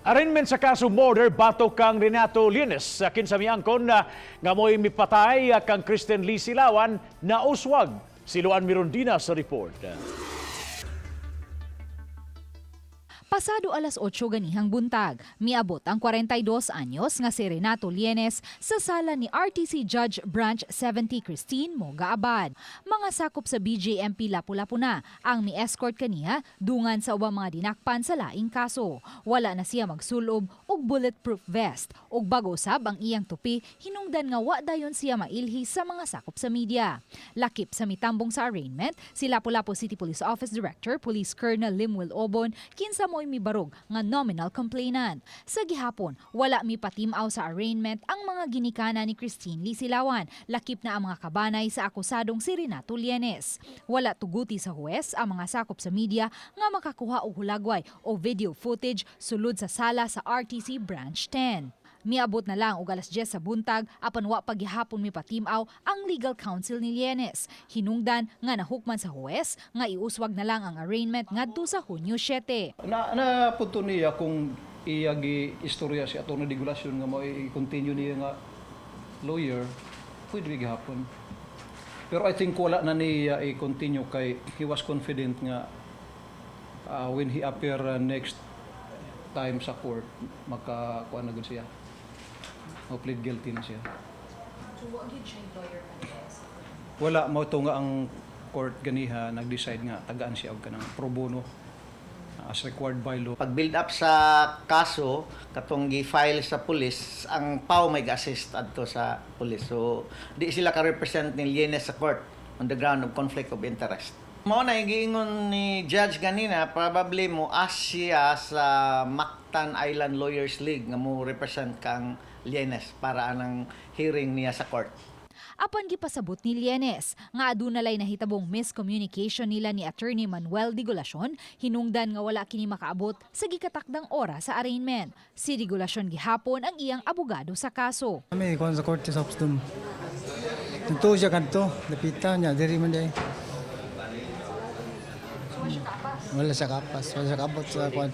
Arraignment sa kaso murder batok kang Renato Lienes sa kinsa miangkon na nga mo'y mipatay kang Kristen Lee Silawan na uswag. Si Luan Mirondina sa report. Pasado alas 8 ganihang buntag, miabot ang 42 anyos nga si Renato Lienes sa sala ni RTC Judge Branch 70 Christine Moga Abad. Mga sakop sa BJMP Lapu-Lapu na ang mi-escort kaniya dungan sa ubang mga dinakpan sa laing kaso. Wala na siya magsulob og bulletproof vest ug bago usab ang iyang tupi, hinungdan nga wa dayon siya mailhi sa mga sakop sa media. Lakip sa mitambong sa arraignment si Lapu-Lapu City Police Office Director Police Colonel Limuel Obon, kinsa mo'y mibarog nga nominal complainant. Sa gihapon, wala mipatimaw sa arraignment ang mga ginikana ni Christine Lee Silawan, lakip na ang mga kabanay sa akusadong si Renato Lienes. Wala tuguti sa huwes ang mga sakop sa media nga makakuha og hulagway o video footage sulod sa sala sa RTC Branch 10. Miabot na lang og alas 10 sa buntag apan wa pa gihapon mipatimaw ang legal counsel ni Lienes. Hinungdan nga nahukman sa huwes nga iuswag na lang ang arraignment ngadto sa Hunyo 7. Na napunto niya kung iya gi istorya si Atty. Degulacion nga mo i-continue niya nga lawyer, pwede gihapon. Pero I think wala na niya i-continue kay he was confident nga when he appear next time sa court, makakuha na gud siya. O plead guilty na siya. Wala mo to nga ang court ganiha nag-decide nga tagaan siya og kanang pro bono as required by law. Pag build up sa kaso katong gi-file sa pulis, ang PAO may ga-assist adto sa pulis. So di sila ka-represent ni Lienes sa court on the ground of conflict of interest. Mao na giingon ni judge ganina, probably mo ask siya sa Mactan Island Lawyers League nga mo represent kang Lienes para anang hearing niya sa court. Apan gipasabot ni Lienes nga aduna lay nahitabong miscommunication nila ni Attorney Manuel Digulacion, hinungdan nga wala kini makaabot sa gikatakdang oras sa arraignment. Si Digulacion gihapon ang iyang abogado sa kaso. Kami kuan sa korte sa Upston. Nagtuo siya kadto, napita niya diri man day. Wala siya kapas, wala siya kaabot sa kuan.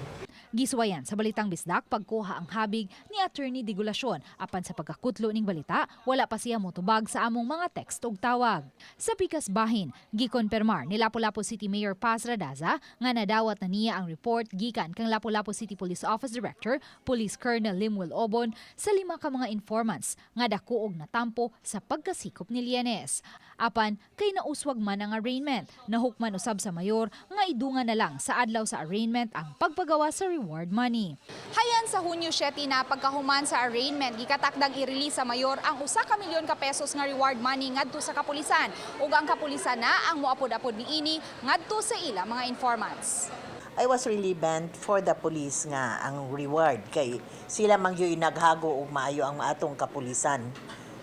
Gisuwayan sa Balitang Bisdak pagkuha ang habig ni Attorney Digulacion, apan sa pagkakutlo ning balita, wala pa siya motubag sa among mga text ug tawag. Sa pikas bahin, gikonfirmar ni Lapu-Lapu City Mayor Paz Radaza nga nadawat na niya ang report gikan kang Lapu-Lapu City Police Office Director Police Colonel Limuel Obon sa lima ka mga informants nga dako og natampo sa pagkasikop ni Lienes. Apan kay nauswag man ang arraignment, nahukman usab sa mayor nga idungan na lang sa adlaw sa arraignment ang pagpagawa sa reward money. Hayan sa Hunyo 7 na pagkahuman sa arraignment, gikatakdang i-release sa mayor ang 1 ka milyon ka pesos nga reward money ngadto sa kapulisan, ug ang kapulisan na ang moapod-apod niini ngadto sa ila mga informants. I was really bent for the police nga ang reward kay sila man gyud naghago og maayo ang atong kapulisan.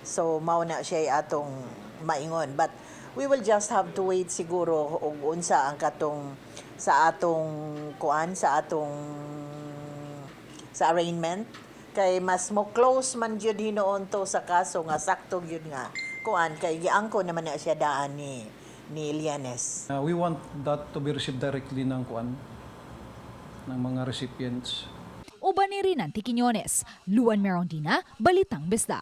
So mao na siya atong maingon, but we will just have to wait siguro og unsa ang katong sa atong kuan, sa atong sa arraignment, kay mas mo close man gyud hinuon to sa kaso nga sakto gyud nga kuan, kay giangko naman na siya daan ni Lianes. We want that to be received directly ng kuan, ng mga recipients. Uban ni Rinanti Quiñones, Luan Merondina, Balitang Bisdak.